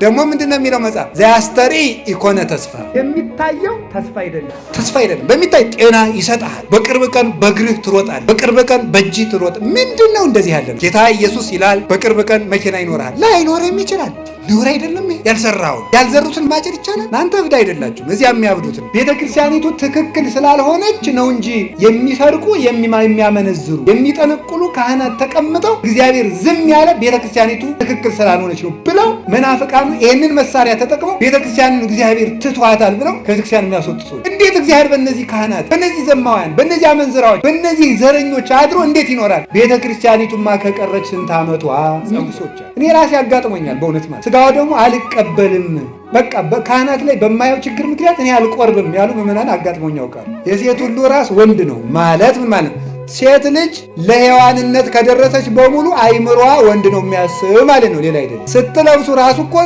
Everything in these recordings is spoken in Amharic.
ደግሞ ምንድነው የሚለው መጽሐፍ? ዘያስተርኢ ኢኮነ ተስፋ። የሚታየው ተስፋ አይደለም፣ ተስፋ አይደለም። በሚታይ ጤና ይሰጥሃል። በቅርብ ቀን በእግርህ ትሮጣለህ፣ በቅርብ ቀን በእጅህ ትሮጥ። ምንድነው እንደዚህ ያለ ነው? ጌታ ኢየሱስ ይላል በቅርብ ቀን መኪና ይኖርሃል። ላይኖርህም ይችላል። ነውር አይደለም። ያልሰራውን ያልዘሩትን ማጨድ ይቻላል። እናንተ እብድ አይደላችሁም። እዚያ የሚያብዱትን ቤተክርስቲያኒቱ ትክክል ስላልሆነች ነው እንጂ የሚሰርቁ፣ የሚያመነዝሩ፣ የሚጠነቁሉ ካህናት ተቀምጠው እግዚአብሔር ዝም ያለ ቤተክርስቲያኒቱ ትክክል ስላልሆነች ነው ብለው መናፍቃኑ ይህንን መሳሪያ ተጠቅመው ቤተክርስቲያንን እግዚአብሔር ትቷታል ብለው ከቤተክርስቲያን የሚያስወጡ ሰዎች እንዴት እግዚአብሔር በእነዚህ ካህናት፣ በእነዚህ ዘማውያን፣ በእነዚህ አመንዝራዎች፣ በእነዚህ ዘረኞች አድሮ እንዴት ይኖራል? ቤተክርስቲያኒቱማ ከቀረች ስንት ዓመቷ። ሰዎች እኔ ራሴ ያጋጥሞኛል በእውነት ማለት ስጋው ደግሞ አልቀበልም፣ በቃ በካህናት ላይ በማየው ችግር ምክንያት እኔ አልቆርብም ያሉ ምዕመናን አጋጥሞኝ ያውቃሉ። የሴት ሁሉ ራስ ወንድ ነው ማለት ምን ማለት ነው? ሴት ልጅ ለሔዋንነት ከደረሰች በሙሉ አይምሯ ወንድ ነው የሚያስብ ማለት ነው፣ ሌላ አይደለም። ስትለብሱ ራሱ እኮ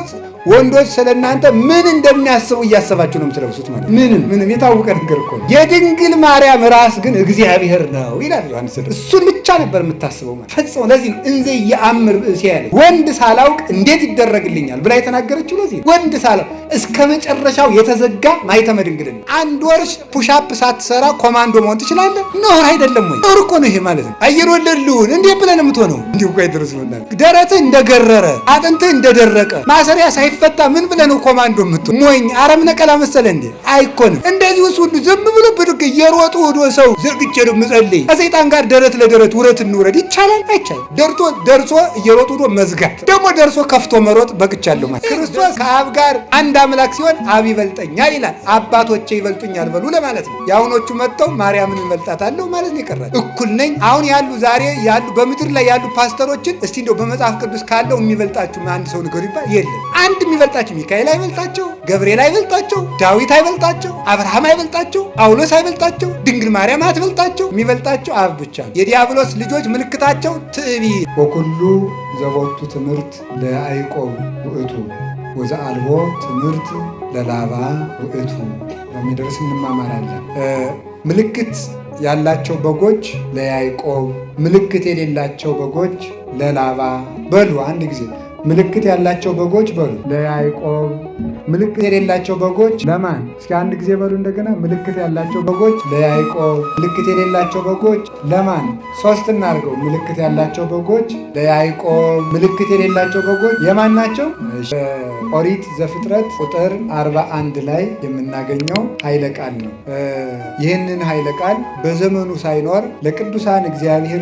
ወንዶች ስለእናንተ ምን እንደሚያስቡ እያሰባችሁ ነው የምትለብሱት ማለት ምንም ምንም የታወቀ ነገር እኮ ነው። የድንግል ማርያም ራስ ግን እግዚአብሔር ነው ይላል ዮሐንስ። እሱን ብቻ ነበር የምታስበው ማለት ፈጽሞ። ለዚህ ነው እንዘ የአምር ብእሲ ያለ ወንድ ሳላውቅ እንዴት ይደረግልኛል ብላ የተናገረችው። ለዚህ ነው ወንድ ሳላውቅ እስከ መጨረሻው የተዘጋ ማኅተመ ድንግልና። አንድ ወር push up ሳትሰራ ኮማንዶ መሆን ትችላለህ? ነውር አይደለም ወይ? ነውር እኮ ነው ይሄ ማለት ነው። አየር ወለድ ልሁን እንዴት ብለህ ነው የምትሆነው? እንዲሁ እኮ አይደርስም። ደረትህ እንደገረረ፣ አጥንትህ እንደደረቀ፣ ማሰሪያ ሳይፈታ ምን ብለህ ነው ኮማንዶ የምትሆን? ሞኝ አረም ነቀላ መሰለህ እንዴ? አይኮንም። እንደዚህ ውስጥ ሁሉ ዝም ብሎ ብድግ እየሮጡ ወዶ ሰው ዘርግቼ ነው የምጸልይ ከሰይጣን ጋር ደረት ለደረት ውረት እንውረድ ይቻላል? አይቻልም። ደርቶ ደርሶ እየሮጡ ወዶ መዝጋት ደግሞ ደርሶ ከፍቶ መሮጥ በቅቻለሁ ማለት። ክርስቶስ ከአብ ጋር አንድ አምላክ ሲሆን አብ ይበልጠኛል ይላል። አባቶቼ ይበልጡኛል በሉ ለማለት ነው። የአሁኖቹ መጥተው ማርያምን እንበልጣታለሁ ማለት ነው የቀራል። እኩል ነኝ። አሁን ያሉ ዛሬ ያሉ በምድር ላይ ያሉ ፓስተሮችን እስቲ እንደው በመጽሐፍ ቅዱስ ካለው የሚበልጣችሁ አንድ ሰው ንገሩ ይባል የለም። አንድ የሚበልጣቸው ሚካኤል አይበልጣቸው፣ ገብርኤል አይበልጣቸው፣ ዳዊት አይበልጣቸው፣ አብርሃም አይበልጣቸው፣ ጳውሎስ አይበልጣቸው፣ ድንግል ማርያም አትበልጣቸው። የሚበልጣቸው አብ ብቻ ነው። የዲያብሎስ ልጆች ምልክታቸው ትዕቢት። ወኩሉ ዘቦቱ ትምህርት ለያዕቆብ ውእቱ ወዘአልቦ ትምህርት ለላባ ውእቱ በሚደርስ እንማማራለን። ምልክት ያላቸው በጎች ለያዕቆብ፣ ምልክት የሌላቸው በጎች ለላባ። በሉ አንድ ጊዜ ምልክት ያላቸው በጎች በሉ ለያዕቆብ፣ ምልክት የሌላቸው በጎች ለማን? እስኪ አንድ ጊዜ በሉ እንደገና። ምልክት ያላቸው በጎች ለያዕቆብ፣ ምልክት የሌላቸው በጎች ለማን? ሶስት እናድርገው። ምልክት ያላቸው በጎች ለያዕቆብ፣ ምልክት የሌላቸው በጎች የማን ናቸው? ኦሪት ዘፍጥረት ቁጥር 41 ላይ የምናገኘው ኃይለ ቃል ነው። ይህንን ኃይለ ቃል በዘመኑ ሳይኖር ለቅዱሳን እግዚአብሔር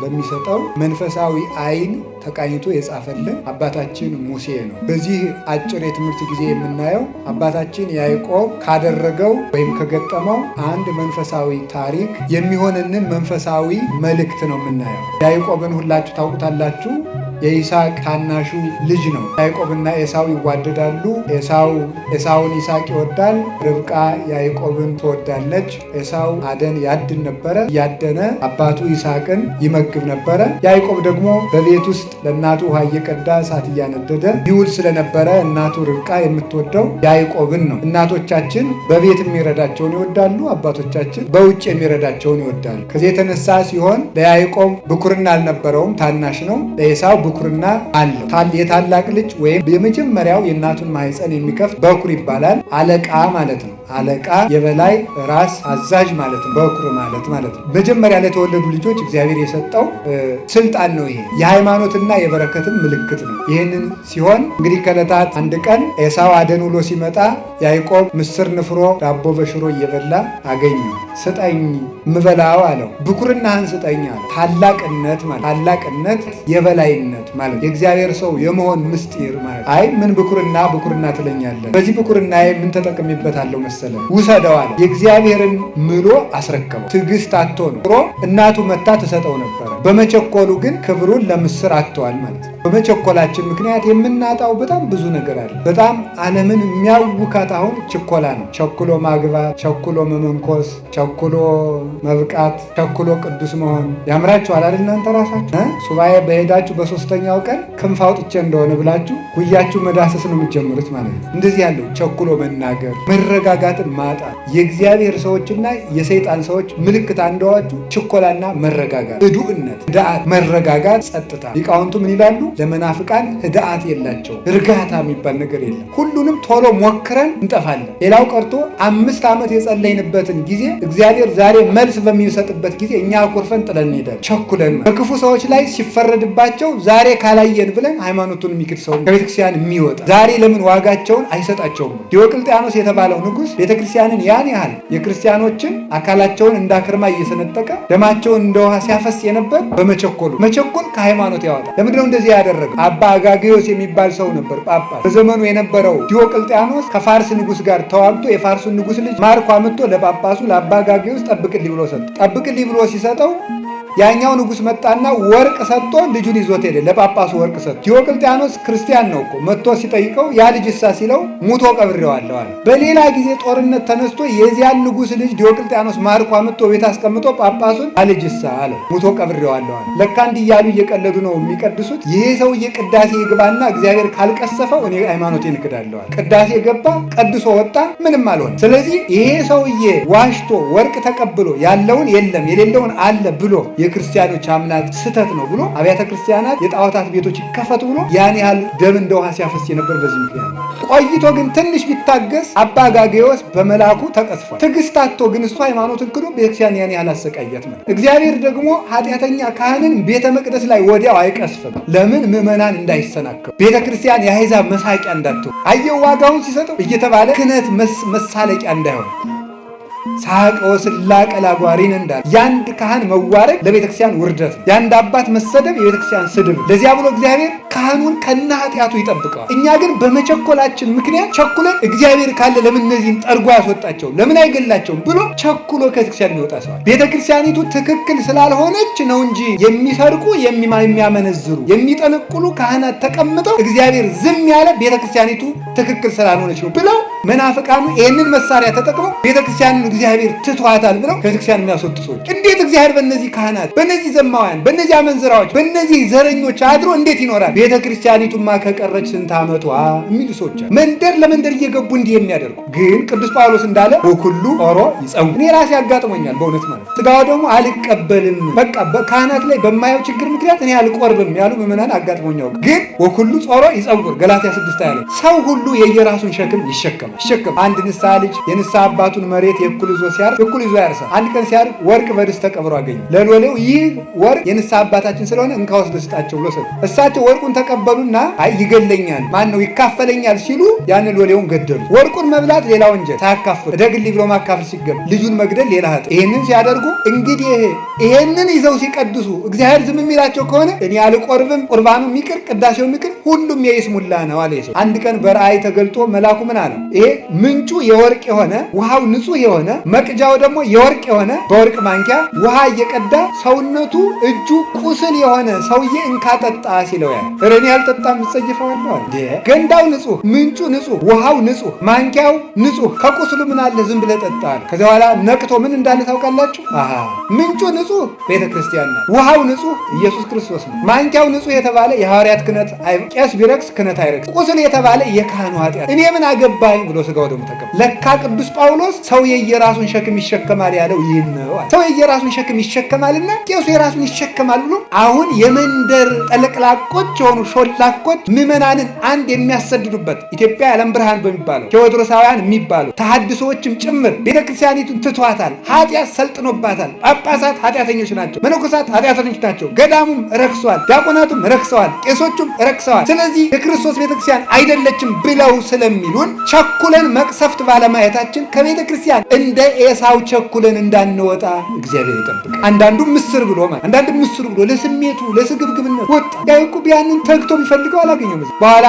በሚሰጠው መንፈሳዊ ዓይን ተቃኝቶ የጻፈልን አባታችን ሙሴ ነው። በዚህ አጭር የትምህርት ጊዜ የምናየው አባታችን ያዕቆብ ካደረገው ወይም ከገጠመው አንድ መንፈሳዊ ታሪክ የሚሆንንን መንፈሳዊ መልእክት ነው የምናየው። ያዕቆብን ሁላችሁ ታውቁታላችሁ። የይስሐቅ ታናሹ ልጅ ነው። ያዕቆብና ኤሳው ይዋደዳሉ። ኤሳውን ይስሐቅ ይወዳል። ርብቃ ያዕቆብን ትወዳለች። ኤሳው አደን ያድን ነበረ። እያደነ አባቱ ይስሐቅን ይመግብ ነበረ። ያዕቆብ ደግሞ በቤት ውስጥ ለእናቱ ውሃ እየቀዳ እሳት እያነደደ ይውል ስለነበረ እናቱ ርብቃ የምትወደው ያዕቆብን ነው። እናቶቻችን በቤት የሚረዳቸውን ይወዳሉ። አባቶቻችን በውጭ የሚረዳቸውን ይወዳሉ። ከዚህ የተነሳ ሲሆን ለያዕቆብ ብኩርና አልነበረውም፣ ታናሽ ነው። ለኤሳው ብኩርና አለው። የታላቅ ልጅ ወይም የመጀመሪያው የእናቱን ማህፀን የሚከፍት በኩር ይባላል። አለቃ ማለት ነው። አለቃ፣ የበላይ፣ ራስ፣ አዛዥ ማለት ነው። በኩር ማለት ማለት ነው። መጀመሪያ ለተወለዱ ልጆች እግዚአብሔር የሰጠው ስልጣን ነው። ይሄ የሃይማኖትና የበረከትም ምልክት ነው። ይህንን ሲሆን እንግዲህ ከዕለታት አንድ ቀን ኤሳው አደን ውሎ ሲመጣ ያዕቆብ ምስር ንፍሮ ዳቦ በሽሮ እየበላ አገኘው። ስጠኝ ምበላው አለው። ብኩርናህን ስጠኝ አለው። ታላቅነት ማለት ታላቅነት የበላይነት ማለት የእግዚአብሔር ሰው የመሆን ምስጢር ማለት። አይ ምን ብኩርና ብኩርና ትለኛለህ? በዚህ ብኩርናዬ ምን ተጠቅሜበታለሁ መሰለ? ውሰደው አለ። የእግዚአብሔርን ምሎ አስረከበው። ትዕግስት አጥቶ ነው። ሮ እናቱ መታ ትሰጠው ነበረ። በመቸኮሉ ግን ክብሩን ለምስር አጥተዋል ማለት ነው። በመቸኮላችን ምክንያት የምናጣው በጣም ብዙ ነገር አለ። በጣም ዓለምን የሚያውካት አሁን ችኮላ ነው። ቸኩሎ ማግባት፣ ቸኩሎ መመንኮስ፣ ቸኩሎ መብቃት፣ ቸኩሎ ቅዱስ መሆን ያምራችኋል አይደል? እናንተ ራሳችሁ ሱባኤ በሄዳችሁ በሶስተኛው ቀን ክንፍ አውጥቼ እንደሆነ ብላችሁ ጉያችሁ መዳሰስ ነው የምትጀምሩት ማለት ነው። እንደዚህ ያለው ቸኩሎ መናገር፣ መረጋጋትን ማጣት የእግዚአብሔር ሰዎችና የሰይጣን ሰዎች ምልክት አንደዋችሁ ችኮላና መረጋጋት፣ እዱእነት፣ ክህነት። ህድአት፣ መረጋጋት፣ ጸጥታ። ሊቃውንቱ ምን ይላሉ? ለመናፍቃን ህድአት የላቸው፣ እርጋታ የሚባል ነገር የለም። ሁሉንም ቶሎ ሞክረን እንጠፋለን። ሌላው ቀርቶ 5 ዓመት የጸለይንበትን ጊዜ እግዚአብሔር ዛሬ መልስ በሚሰጥበት ጊዜ እኛ አኩርፈን ጥለን እንሄዳለን። ቸኩለን በክፉ ሰዎች ላይ ሲፈረድባቸው ዛሬ ካላየን ብለን ሃይማኖቱን የሚክድ ሰው ከቤተክርስቲያን የሚወጣ ዛሬ ለምን ዋጋቸውን አይሰጣቸውም? ዲዮቅልጥያኖስ የተባለው ንጉሥ ቤተክርስቲያንን ያን ያህል የክርስቲያኖችን አካላቸውን እንዳክርማ እየሰነጠቀ ደማቸውን እንደ ውሃ ሲያፈስ የነበር በመቸኮሉ። መቸኮል ከሃይማኖት ያወጣል። ለምንድነው እንደዚህ ያደረገው? አባ አጋግዮስ የሚባል ሰው ነበር፣ ጳጳስ። በዘመኑ የነበረው ዲዮቅልጥያኖስ ከፋርስ ንጉሥ ጋር ተዋግቶ የፋርሱን ንጉሥ ልጅ ማርኮ አምጥቶ ለጳጳሱ ለአባ አጋግዮስ ጠብቅልኝ ብሎ ሰጠው። ጠብቅልኝ ብሎ ሲሰጠው ያኛው ንጉሥ መጣና ወርቅ ሰጥቶ ልጁን ይዞት ሄደ። ለጳጳሱ ወርቅ ሰጥቶ። ዲዮቅልጥያኖስ ክርስቲያን ነው እኮ፣ መጥቶ ሲጠይቀው ያ ልጅ እሳ ሲለው ሙቶ ቀብሬዋለሁ አለ። በሌላ ጊዜ ጦርነት ተነስቶ የዚያን ንጉሥ ልጅ ዲዮቅልጥያኖስ ማርኮ አምጥቶ ቤት አስቀምጦ ጳጳሱን ያ ልጅ እሳ አለ፣ ሙቶ ቀብሬዋለሁ አለ። ለካ እንዲህ እያሉ እየቀለዱ ነው የሚቀድሱት። ይሄ ሰውዬ ቅዳሴ ይግባና እግዚአብሔር ካልቀሰፈው እኔ ሃይማኖቴን እክዳለሁ አለ። ቅዳሴ ገባ፣ ቀድሶ ወጣ፣ ምንም አልሆነ። ስለዚህ ይሄ ሰውዬ ዋሽቶ ወርቅ ተቀብሎ ያለውን የለም የሌለውን አለ ብሎ የክርስቲያኖች አምላክ ስህተት ነው ብሎ አብያተ ክርስቲያናት የጣዖታት ቤቶች ይከፈቱ ብሎ ያን ያህል ደም እንደ ውሃ ሲያፈስ የነበር በዚህ ምክንያት ነው። ቆይቶ ግን ትንሽ ቢታገስ አባ አጋግዮስ በመላኩ ተቀስፏል። ትዕግስት አጥቶ ግን እሱ ሃይማኖትን ክዶ ቤተክርስቲያን ያን ያህል አሰቃያት ማለት። እግዚአብሔር ደግሞ ኃጢአተኛ ካህንን ቤተ መቅደስ ላይ ወዲያው አይቀስፍም። ለምን? ምዕመናን እንዳይሰናከሉ፣ ቤተክርስቲያን የአሕዛብ መሳቂያ እንዳትሆን፣ አየው ዋጋውን ሲሰጠው እየተባለ ክህነት መሳለቂያ እንዳይሆን። ሳቀ ወስላቀ ላጓሪን እንዳለ የአንድ ካህን መዋረድ ለቤተክርስቲያን ውርደት ነው። የአንድ አባት መሰደብ የቤተክርስቲያን ስድብ። ለዚያ ብሎ እግዚአብሔር ካህኑን ከነ ኃጢአቱ ይጠብቀዋል። እኛ ግን በመቸኮላችን ምክንያት ቸኩለን እግዚአብሔር ካለ ለምን እነዚህን ጠርጎ ያስወጣቸው ለምን አይገላቸውም ብሎ ቸኩሎ ከቤተክርስቲያን የሚወጣ ሰዋል። ቤተክርስቲያኒቱ ትክክል ስላልሆነች ነው እንጂ የሚሰርቁ፣ የሚያመነዝሩ፣ የሚጠነቁሉ ካህናት ተቀምጠው እግዚአብሔር ዝም ያለ ቤተክርስቲያኒቱ ትክክል ስላልሆነች ነው ብለው መናፍቃኑ ይህንን መሳሪያ ተጠቅመው ቤተክርስቲያንን እግዚአብሔር ትቷታል ብለው ከቤተክርስቲያን የሚያስወጡ ሰዎች እንዴት እግዚአብሔር በእነዚህ ካህናት፣ በእነዚህ ዘማውያን፣ በእነዚህ አመንዝራዎች፣ በእነዚህ ዘረኞች አድሮ እንዴት ይኖራል? ቤተክርስቲያኒቱማ ከቀረች ስንት ዓመቷ የሚሉ ሰዎች አሉ። መንደር ለመንደር እየገቡ እንዲህ የሚያደርጉ ግን ቅዱስ ጳውሎስ እንዳለ ወኩሉ ኦሮ ይጸው። እኔ ራሴ ያጋጥሞኛል በእውነት ማለት ስጋው ደግሞ አልቀበልም በቃ በካህናት ላይ በማየው ችግር ምክንያት እኔ አልቆርብም ያሉ ምዕመናን አጋጥሞኛል። ግን ወኩሉ ጾሮ ይጸውር ገላትያ 6 ያለ ሰው ሁሉ የየራሱን ሸክም ይሸከማል ይሸከማል። አንድ ንስሐ ልጅ የንስሐ አባቱን መሬት የእኩል ይዞ ሲያርስ እኩል ይዞ ያርሳል። አንድ ቀን ሲያርስ ወርቅ በድስት ተቀብሮ አገኘ። ለሎሌው ይህ ወርቅ የንስሐ አባታችን ስለሆነ እንካ ወስደህ ስጣቸው ብሎ ሰጠ። እሳቸው ወርቁን ተቀበሉና አይ ይገለኛል፣ ማን ነው ይካፈለኛል ሲሉ ያን ሎሌውን ገደሉት። ወርቁን መብላት ሌላ ወንጀል፣ ሳያካፍል እደግልኝ ብሎ ማካፈል ሲገባ ልጁን መግደል ሌላ ኃጢአት። ይሄንን ሲያደርጉ እንግዲህ ይሄንን ይዘው ሲቀድሱ እግዚአብሔር ዝም የሚላቸው ከሆነ እኔ አልቆርብም፣ ቁርባኑ ይቅር፣ ቅዳሴው ይቅር፣ ሁሉም የይስሙላ ነው አለ ሰው። አንድ ቀን በራእይ ተገልጦ መልአኩ ምን አለው? ይሄ ምንጩ የወርቅ የሆነ ውሃው ንጹህ የሆነ መቅጃው ደግሞ የወርቅ የሆነ በወርቅ ማንኪያ ውሃ እየቀዳ ሰውነቱ እጁ ቁስል የሆነ ሰውዬ እንካ ጠጣ ሲለው ያ እኔ አልጠጣም እጸይፈዋለሁ አለ። ገንዳው ንጹህ፣ ምንጩ ንጹህ፣ ውሃው ንጹህ፣ ማንኪያው ንጹህ፣ ከቁስሉ ምን አለ ዝም ብለህ ጠጣ አለ። ከዚያ በኋላ ነቅቶ ምን እንዳለ ታውቃላችሁ? አሃ ምንጩ ንጹህ ቤተ ክርስቲያን ናት፣ ውሃው ንጹህ ኢየሱስ ክርስቶስ ነው። ማንኪያው ንጹህ የተባለ የሐዋርያት ክህነት፣ ቄስ ቢረክስ ክህነት አይረክስ፣ ቁስል የተባለ የካህኑ ኃጢአት፣ እኔ ምን አገባኝ ብሎ ስጋው ደግሞ ተቀበለ። ለካ ቅዱስ ጳውሎስ ሰው የየራሱን ሸክም ይሸከማል ያለው ይህን ነው። ሰው የየራሱን ሸክም ይሸከማልና ቄሱ የራሱን ይሸከማል ብሎ አሁን የመንደር ጠለቅላቆች የሆኑ ሾላኮች ምዕመናንን አንድ የሚያሰድዱበት ኢትዮጵያ የዓለም ብርሃን በሚባለው ቴዎድሮሳውያን የሚባሉ ተሐድሶዎችም ጭምር ቤተክርስቲያኒቱን ትቷታል። ኃጢአት ሰልጥኖባታል። ጳጳሳት ኃጢአተኞች ናቸው፣ መነኮሳት ኃጢአተኞች ናቸው። ገዳሙም ረክሷል፣ ዲያቆናቱም ረክሰዋል፣ ቄሶቹም ረክሰዋል። ስለዚህ የክርስቶስ ቤተክርስቲያን አይደለችም ብለው ስለሚሉን ቸኩለን መቅሰፍት ባለማየታችን ከቤተክርስቲያን እንደ ኤሳው ቸኩለን እንዳንወጣ እግዚአብሔር ይጠብቅ። አንዳንዱ ምስር ብሎ ማለት አንዳንዱ ምስር ብሎ ለስሜቱ ለስግብግብነት ወጣ። ያዕቆብ ያንን ተግቶ ቢፈልገው አላገኘውም። በኋላ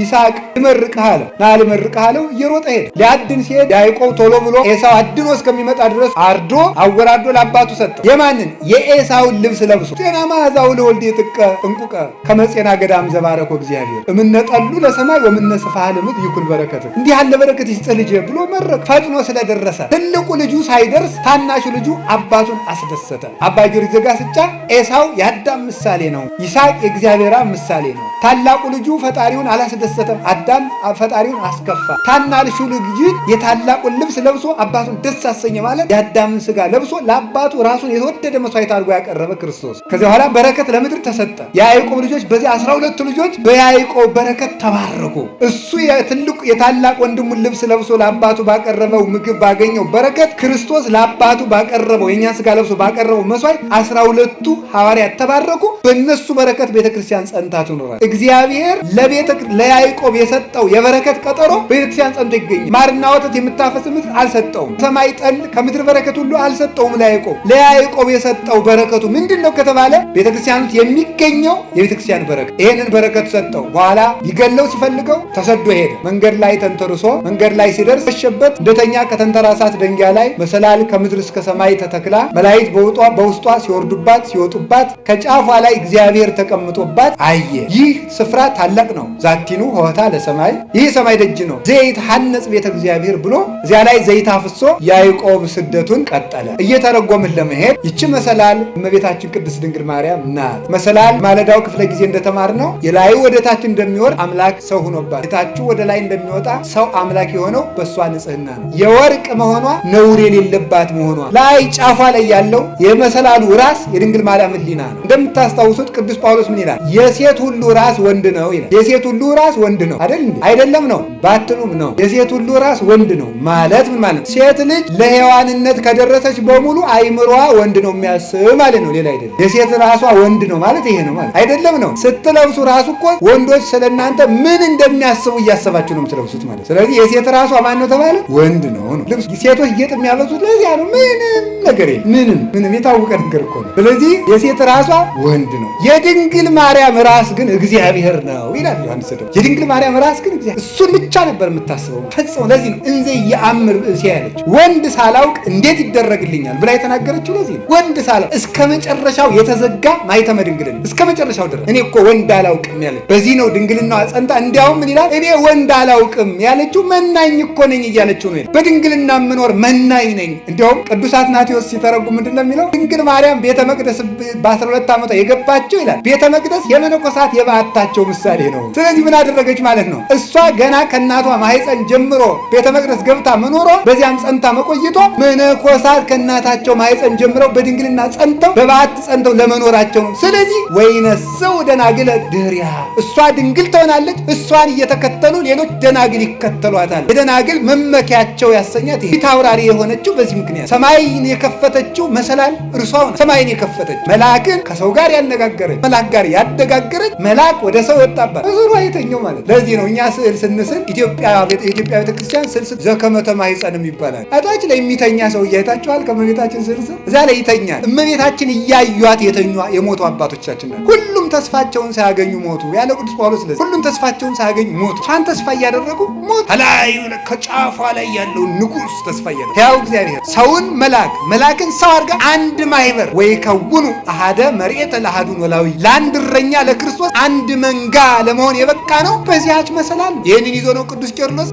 ይስሐቅ ልመርቅህ አለው፣ ና ልመርቅህ አለው። እየሮጠ ሄደ። ሊያድን ሲሄድ ያዕቆብ ቶሎ ብሎ ኤሳው አድኖ እስከሚመጣ ድረስ አርዶ አወራዶ ለአባቱ ሰጠው። የማንን የኤሳውን ልብስ ለብሶ ጤና መዓዛው ለወልድ የጥቀ እንቁቀ ከመጼና ገዳም ዘባረኮ እግዚአብሔር እምነጠሉ ለሰማይ ወምነ ስፍሐ ለምድር ይኩን በረከት። እንዲህ ያለ እንዲህ ያለ በረከት ይስጥህ ልጄ ብሎ መረቅ። ፈጥኖ ስለደረሰ ትልቁ ልጁ ሳይደርስ ታናሹ ልጁ አባቱን አስደሰተ። አባ ጊዮርጊስ ዘጋስጫ ኤሳው የአዳም ምሳሌ ነው፣ ይስሐቅ የእግዚአብሔር ምሳሌ ነው። ታላቁ ልጁ ፈጣሪውን አላስደሰተም፣ አዳም ፈጣሪውን አስከፋ። ታናሹ ልጅ የታላቁን ልብስ ለብሶ አባቱን ደስ አሰኘ ማለት የአዳምን ስጋ ለብሶ ለአባቱ ራሱን የተወደደ መስዋዕት አድርጎ ያቀረበ ክርስቶስ። ከዚያ በኋላ በረከት ለምድር ተሰጠ። የያዕቆብ ልጆች በዚህ 12ቱ ልጆች በያዕቆብ በረከት ተባረኩ። እሱ የትልቁ የታላቅ ወንድሙን ልብስ ለብሶ ለአባቱ ባቀረበው ምግብ ባገኘው በረከት ክርስቶስ ለአባቱ ባቀረበው የእኛን ስጋ ለብሶ ባቀረበው መስዋዕት 12ቱ ሐዋርያት ተባረኩ። በእነሱ በረከት ቤተክርስቲያን ጸንታ ትኖራል። እግዚአብሔር ለያዕቆብ የሰጠው የበረከት ቀጠሮ ቤተክርስቲያን ጸንቶ ይገኛል። ማርና ወተት የምታፈስ ምድር አልሰጠውም። ሰማይ ጠል ከምድር በረከት ሁሉ አልሰጠውም ለያዕቆብ። ለያዕቆብ የሰጠው በረከቱ ምንድን ነው ከተባለ ቤተክርስቲያን ውስጥ የሚገኘው የቤተክርስቲያን በረከት፣ ይሄንን በረከት ሰጠው። በኋላ ሊገለው ሲፈልገው ተሰዶ ሄደ። መንገድ ላይ ተንተርሶ መንገድ ላይ ሲደርስ ሸበት እንደተኛ ከተንተራሳት ደንጊያ ላይ መሰላል ከምድር እስከ ሰማይ ተተክላ መላእክት በውስጧ ሲወርዱባት ሲወጡባት ከጫፏ ላይ እግዚአብሔር ተቀምጦባት አየ። ይህ ስፍራ ታላቅ ነው። ዛቲኑ ሆታ ለሰማይ ይህ ሰማይ ደጅ ነው። ዘይት ሐነጽ ቤተ እግዚአብሔር ብሎ እዚያ ላይ ዘይት አፍሶ ያዕቆብ ስደቱን ቀጠለ። እየተረጎምን ለመሄድ ይቺ መሰላል እመቤታችን ቅድስት ድንግል ማርያም ናት። መሰላል ማለዳው ክፍለ ጊዜ እንደተማርነው የላዩ ወደ ታች እንደሚወርድ አምላክ ሰው ሆኖባት የታቹ ወደ ላይ እንደሚወጣ ሰው አምላክ የሆነው በእሷ ንጽህና ነው። የወርቅ መሆኗ ነውር የሌለባት መሆኗ ላይ ጫፏ ላይ ያለው የመሰላሉ ራስ የድንግል ማርያም ሕሊና ነው። እንደምታስታውሱት ቅዱስ ጳውሎስ ምን ይላል? የሴት ሁሉ ራስ ወንድ ነው ይላል። የሴት ሁሉ ራስ ወንድ ነው አይደል እንዴ? አይደለም ነው ባትሉም ነው። የሴት ሁሉ ራስ ወንድ ነው ማለት ምን ማለት ነው? ሴት ልጅ ለሔዋንነት ከደረሰች በሙሉ አይምሯ ወንድ ነው የሚያስብ ማለት ነው፣ ሌላ አይደለም። የሴት ራሷ ወንድ ነው ማለት ይሄ ነው ማለት አይደለም ነው። ስትለብሱ ራሱ እኮ ወንዶች ስለእናንተ ምን እንደሚያስቡ እያሰባችሁ ነው የምትለብሱት ማለት። ስለዚህ የሴት ራሷ ማን ነው ተባለ? ወንድ ነው ነው። ልብስ ሴቶች ጌጥ የሚያበዙት ለዚያ ነው። ምንም ነገር የለም። ምንም ምንም የታወቀ ነገር እኮ ነው። ስለዚህ የሴት ራሷ ወንድ ነው። የድንግል ማርያም ራስ ግን እግዚአብሔር ነው ይላል ዮሐንስ ደግሞ። የድንግል ማርያም ራስ ግን እግዚአብሔር፣ እሱን ብቻ ነበር የምታስበው ፈጽሞ። ለዚህ ነው እንዘ የአምር ብእሲ ያለች ወንድ ሳላውቅ እንዴት ይደረግልኛል ብላ የተናገረችው ለዚህ ነው። ወንድ ሳላውቅ እስከ መጨረሻው የተዘጋ ማኅተመ ድንግልና እስከ መጨረሻው ድረስ እኔ እኮ ወንድ አላውቅም ያለች በዚህ ነው ድንግልናዋ ጸንታ። እንዲያውም ምን ይላል? እኔ ወንድ አላውቅም ያለችው መናኝ እኮ ነኝ እያለችው ነው። በድንግልና የምኖር መናኝ ነኝ። እንዲያውም ቅዱስ አትናቴዎስ ሲተረጉም ምንድን ነው የሚለው? ድንግል ማርያም ቤተ መቅደስ በ12 ዓመቷ የገባቸው ይላል። ቤተ መቅደስ የመነኮሳት የበዓታቸው ምሳሌ ነው። ስለዚህ ምን አደረገች ማለት ነው? እሷ ገና ከእናቷ ማህፀን ጀምሮ ቤተ መቅደስ ገብታ መኖሯ በዚያም ጸንታ መቆይቷ መነኮሳት ከእናታቸው ማህፀን ጀምረው በድንግልና ጸንተው በበዓት ጸንተው ለመኖራቸው ነው። ስለዚህ ወይነስው ደናግለ ድህሪያ፣ እሷ ድንግል ትሆናለች፣ እሷን እየተከተሉ ሌሎች ደናግል ይከተሏታል። የደናግል መመኪያቸው ያሰኛት ይሄ ፊታውራሪ የሆነችው በዚህ ምክንያት ሰማይን የከፈተችው መሰላል እርሷ ነው። ሰማይን የከፈተች መልአክን ከሰው ጋር ያነጋገረች መልአክ ጋር ያደጋገረች መልአክ ወደ ሰው ወጣባት በዞሩ አይተኛው ማለት። ለዚህ ነው እኛ ስዕል ስንስል የኢትዮጵያ ቤተክርስቲያን ስዕል ዘከመ ተማኅፀንም ይባላል። አታች ላይ የሚተኛ ሰው እያይታችኋል። ከእመቤታችን ስዕል ስር እዛ ላይ ይተኛል። እመቤታችን እያዩት የተኙ የሞቱ አባቶቻችን ናቸው። ሁሉም ተስፋቸውን ሳያገኙ ሞቱ ያለ ቅዱስ ጳውሎስ። ለዚህ ሁሉም ተስፋቸውን ሳያገኙ ሞቱ። እሷን ተስፋ እያደረጉ ሞቱ። ከላዩ ከጫፏ ላይ ያለው ንጉሥ ተስፋ እያደረጉ ሕያው እግዚአብሔር ሰውን መልአክ መልአክን ሰው አድርጋ አንድ ማህበር ወይ ከውኑ አሃደ መርኤተ ለአሐዱ ኖላዊ ለአንድ እረኛ ለክርስቶስ አንድ መንጋ ለመሆን የበቃ ነው በዚያች መሰላል። ይህንን ይዞ ነው ቅዱስ ቄርሎስ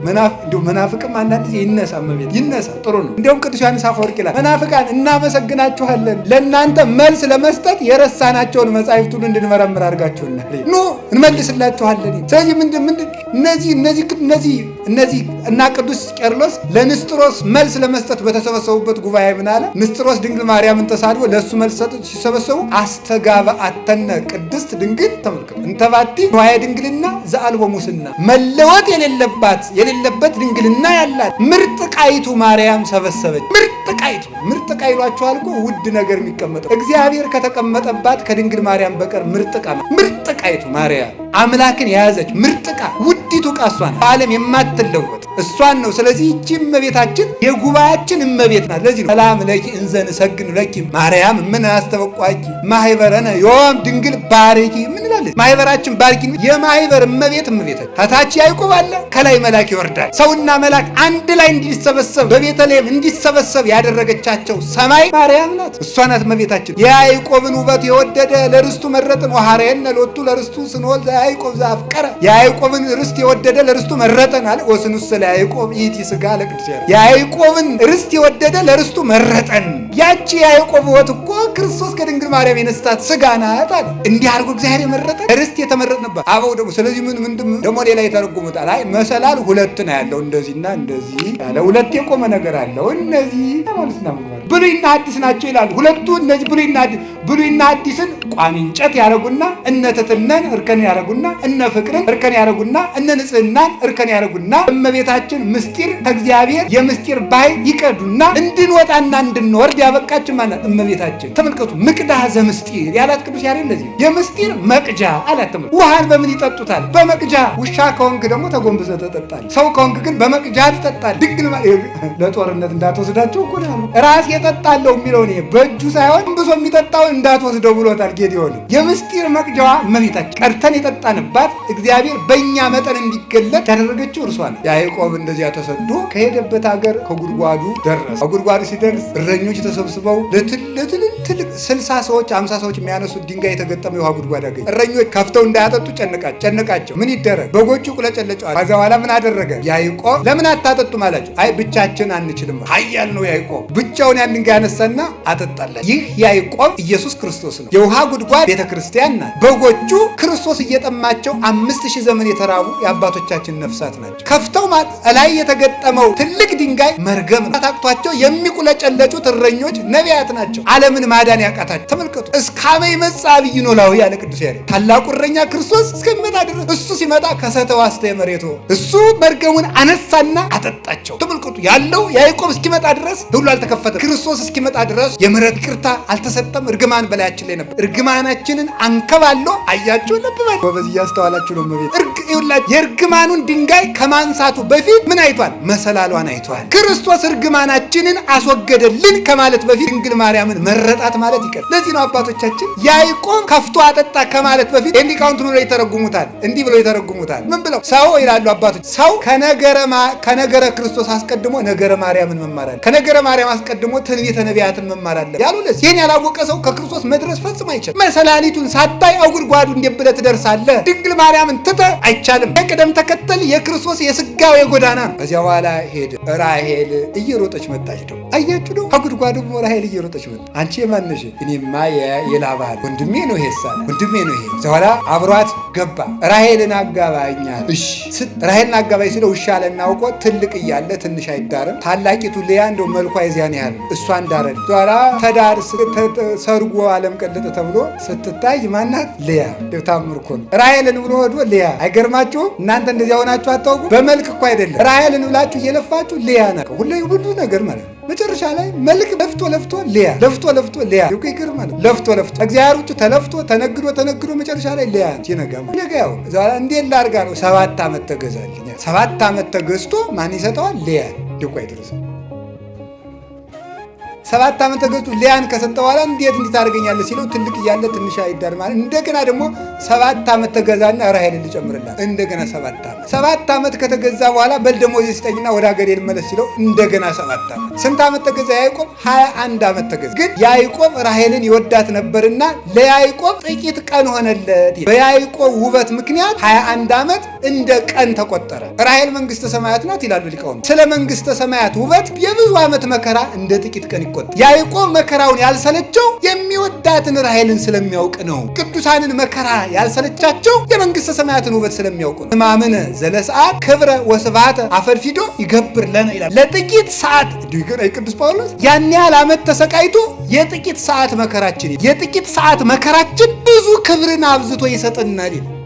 መናፍቅም አንዳንድ ጊዜ ይነሳ እመቤት ይነሳ ጥሩ ነው። እንዲያውም ቅዱስ ዮሐንስ አፈወርቅ ይላል መናፍቃን እናመሰግናችኋለን፣ ለእናንተ መልስ ለመስጠት የረሳናቸውን መጻሕፍት ሁሉ እንድንመረምር አድርጋችሁናል። ኑ እንመልስላችኋለን። ስለዚህ ምንድን ምንድን እነዚህ እነዚህ እነዚህ እነዚህ እና ቅዱስ ቄርሎስ ለንስጥሮስ መልስ ለመስጠት በተሰበሰቡበት ጉባኤ ምን አለ? ንስጥሮስ ድንግል ማርያምን ተሳድቦ ለእሱ መልስ ሰጡት። ሲሰበሰቡ አስተጋባአተነ ቅድስት ድንግል ተመልከቱ፣ እንተባቲ ንዋየ ድንግልና ዘአልቦ ሙስና፣ መለወጥ የሌለባት የሌለበት ድንግልና ያላት ምርጥ ቃይቱ ማርያም ሰበሰበች። ምርጥ ቃይቱ ምርጥ ዕቃ ይሏቸዋል እኮ ውድ ነገር የሚቀመጠው እግዚአብሔር ከተቀመጠባት ከድንግል ማርያም በቀር ምርጥ ዕቃ ምርጥ ቃይቱ ማርያም አምላክን የያዘች ምርጥ ዕቃ ውዲቱ ዕቃ እሷ ናት። በዓለም የማትለወጥ እሷን ነው። ስለዚህ ይቺ እመቤታችን የጉባኤያችን እመቤት ናት። ለዚህ ነው ሰላም ለኪ እንዘ ንሰግድ ለኪ ማርያም ምን አስተበቋኪ ማህበረነ ዮም ድንግል ባርኪ ምን እንላለን። ማህበራችን ባርኪ። የማህበር እመቤት እመቤታችን ከታች ያዕቆብ አለ፣ ከላይ መልአክ ይወርዳል። ሰውና መልአክ አንድ ላይ እንዲሰበሰብ በቤተልሔም እንዲሰበሰብ ያደረገቻቸው ሰማይ ማርያም ናት። እሷ ናት እመቤታችን። የያዕቆብን ውበት የወደደ ለርስቱ መረጥን ወሐረየነ ሎቱ ለርስቱ ስንወል ለያዕቆብ ዘአፍቀረ፣ የያዕቆብን ርስት የወደደ ለርስቱ መረጠን አለ። ወስኑሰ ለያዕቆብ ይእቲ ሥጋ ለቅዱስ ያሬድ፣ የያዕቆብን ርስት የወደደ ለርስቱ መረጠን። ያቺ የያዕቆብ ሕይወት እኮ ክርስቶስ ከድንግል ማርያም የነሳት ሥጋ ናት አለ። እንዲህ አድርጎ እግዚአብሔር የመረጠን ርስት የተመረጥንባት አበው ደግሞ ስለዚህ ምን ምንድን ደግሞ ሌላ የተረጉሙታል። አይ መሰላል ሁለት ነው ያለው፣ እንደዚህና እንደዚህ ያለ ሁለት የቆመ ነገር አለው። እነዚህ ሃይማኖትና ምግባር ብሉይና አዲስ ናቸው ይላሉ። ሁለቱ እነዚህ ብሉይና አዲስ፣ ብሉይና አዲስን ቋሚ እንጨት ያረጉና እነ ትሕትናን እርከን ያረጉና እነ ፍቅርን እርከን ያረጉና እነ ንጽህናን እርከን ያረጉና እመቤታችን ምስጢር ከእግዚአብሔር የምስጢር ባሕር ይቀዱና እንድንወጣና እንድንወርድ ያበቃችን ማለት እመቤታችን። ተመልከቱ፣ ምቅዳህ ዘምስጢር ያላት ቅዱስ ያሬድ ለዚህ የምስጢር መቅጃ አላት። ተመልከቱ፣ ውሃን በምን ይጠጡታል? በመቅጃ። ውሻ ከሆንክ ደግሞ ተጎንብሰህ ትጠጣለህ። ሰው ከሆንክ ግን በመቅጃ ትጠጣለህ። ድንግል ለጦርነት እንዳትወስዳቸው እኮ ነው ያሉት። ራሴ እጠጣለሁ የሚለውን ይሄ በእጁ ሳይሆን ብሶ የሚጠጣውን እንዳትወስደው ብሎታል ጌዲዮን። የምስጢር መቅጃዋ እመቤታችን ቀድተን የጠጣንባት እግዚአብሔር በእኛ መጠን እንዲገለጥ ያደረገችው እርሷ ናት። ያዕቆብ እንደዚያ ተሰዶ ከሄደበት ሀገር ከጉድጓዱ ደረሰ። ከጉድጓዱ ሲደርስ እረኞች ተሰብስበው ለትልቅ 60 ሰዎች 50 ሰዎች የሚያነሱት ድንጋይ የተገጠመ የውሃ ጉድጓድ አገኙ። እረኞች ከፍተው እንዳያጠጡ ጨነቃቸው። ምን ይደረግ? በጎቹ ቁለጨለጨዋል። ከዚያ በኋላ ምን አደረገ ያዕቆብ? ለምን አታጠጡም አላቸው። አይ ብቻችን አንችልም። ኃያል ነው ያዕቆብ። ብቻውን ያን ድንጋይ ያነሳና አጠጣላቸው። ይህ ያዕቆብ ኢየሱስ ክርስቶስ ነው። የውሃ ጉድጓድ ቤተ ክርስቲያን ናት። በጎቹ ክርስቶስ እየጠማቸው 5000 ዘመን የተራቡ የአባቶቻችን ነፍሳት ናቸው። ከፍተው ላይ የተገጠመው ትልቅ ድንጋይ መርገም ነው። ታቅቷቸው የሚቁለጨለጩት እረኞች ነቢያት ናቸው። ዓለምን ማዳን ያቃታቸው። ተመልከቱ። እስካመ ይመጽእ ዐቢይ ኖላዊ ያለ ቅዱስ ያሬድ ታላቁ እረኛ ክርስቶስ እስከሚመጣ ድረስ እሱ ሲመጣ ከሰተ ዋስተ መሬቱ እሱ መርገሙን አነሳና አጠጣቸው። ተመልከቱ። ያለው ያዕቆብ እስኪመጣ ድረስ ሁሉ አልተከፈተም። ክርስቶስ እስኪመጣ ድረስ የምሕረት ይቅርታ አልተሰጠም። እርግማን በላያችን ላይ ነበር። እርግማናችንን አንከባሎ አያችሁ። ልብ በል ጎበዝ፣ እያስተዋላችሁ ነው። እመቤት ይኸውላችሁ የእርግማኑን ድንጋይ ከማንሳቱ በፊት ምን አይቷል? መሰላሏን አይቷል። ክርስቶስ እርግማናችንን አስወገደልን ከማለት በፊት ድንግል ማርያምን መረጣት ማለት ይቀር። ለዚህ ነው አባቶቻችን ያዕቆብ ከፍቶ አጠጣ ከማለት በፊት ሊቃውንት ምን ብለው ይተረጉሙታል? እንዲህ ብለው ይተረጉሙታል። ምን ብለው ሰው ይላሉ አባቶች፣ ሰው ከነገረ ክርስቶስ አስቀድሞ ነገረ ማርያምን መማር አለ፣ ከነገረ ማርያም አስቀድሞ ትንቢተ ነቢያትን መማር አለ ያሉ። ለዚህ ይህን ያላወቀ ሰው ከክርስቶስ መድረስ ፈጽሞ አይችልም። መሰላሊቱን ሳታይ አጉድጓዱ እንዴት ብለህ ትደርሳለህ? ድንግል ማርያምን ትተህ አይቻልም። የቅደም ተከተል የክርስቶስ የስጋው የጎዳና ነው። ከዚያ በኋላ ሄደ። ራሄል እየሮጠች መጣች። ደግሞ አያችሁ ነው ከጉድጓዱ ራሄል እየሮጠች መጣ። አንቺ የማነሽ? እኔማ የላባ ወንድሜ ነው ይሄ ወንድሜ ነው ይሄ። በኋላ አብሯት ገባ። ራሄልን አጋባኛል። እሺ ራሄልን አጋባኝ ስለው ውሻ አለና አውቆ ትልቅ እያለ ትንሽ አይዳርም። ታላቂቱ ልያ እንደው መልኳ የዚያን ያህል እሷ እንዳረል በኋላ ተዳር ሰርጎ ዓለም ቀለጠ ተብሎ ስትታይ ማናት ልያ። ታምር እኮ ነው። ራሄልን ብሎ ወዶ ልያ። አይገርማችሁም? እናንተ እንደዚያ ሆናችሁ አታውቁም? በመልክ እኮ አይደለም። ራሄልን ብላችሁ እየለፋችሁ ልያ ናት ሁሉ ነገር ማለት ነው። መጨረሻ ላይ መልክ ለፍቶ ለፍቶ ልያ፣ ለፍቶ ለፍቶ ልያ ይገርማል። ለፍቶ ለፍቶ እግዚአብሔር ውጭ ተለፍቶ ተነግዶ ተነግዶ መጨረሻ ላይ ልያ ሲነጋ ነገ ያው እንዴት ላድርጋ ነው። 7 ዓመት ተገዛልኝ። 7 ዓመት ተገዝቶ ማን ይሰጠዋል? ልያ ድቋ አይደርስም። 7 ዓመት ተገዝቶ ሊያን ከሰጠ በኋላ እንዴት እንዲህ ታደርገኛለህ ሲለው ትልቅ እያለ ትንሽ አይዳር ማለት። እንደገና ደግሞ 7 ዓመት ተገዛና ራሄልን ልጨምርላት እንደገና 7 ዓመት 7 ዓመት ከተገዛ በኋላ በል ደሞዝ ስጠኝና ወደ ሀገሬ ልመለስ ሲለው እንደገና 7 ዓመት። ስንት ዓመት ተገዛ ያዕቆብ? 21 ዓመት ተገዛ። ግን ያዕቆብ ራሄልን ይወዳት ነበርና ለያዕቆብ ጥቂት ቀን ሆነለት። በያዕቆብ ውበት ምክንያት 21 ዓመት እንደ ቀን ተቆጠረ። ራሄል መንግስተ ሰማያት ናት ይላሉ ሊቃውንት። ስለ መንግስተ ሰማያት ውበት የብዙ ዓመት መከራ እንደ ጥቂት ቀን ይቆጠራል። ያዕቆብ መከራውን ያልሰለቸው የሚወዳትን ራሄልን ስለሚያውቅ ነው። ቅዱሳንን መከራ ያልሰለቻቸው የመንግስተ ሰማያትን ውበት ስለሚያውቁ ነው። ሕማምነ ዘለሰዓት ክብረ ወስብሐተ አፈድፊዶ ይገብር ለነ ይላል። ለጥቂት ሰዓት ቅዱስ ጳውሎስ ያን ያህል ዓመት ተሰቃይቶ የጥቂት ሰዓት መከራችን የጥቂት ሰዓት መከራችን ብዙ ክብርን አብዝቶ ይሰጠናል ይላል።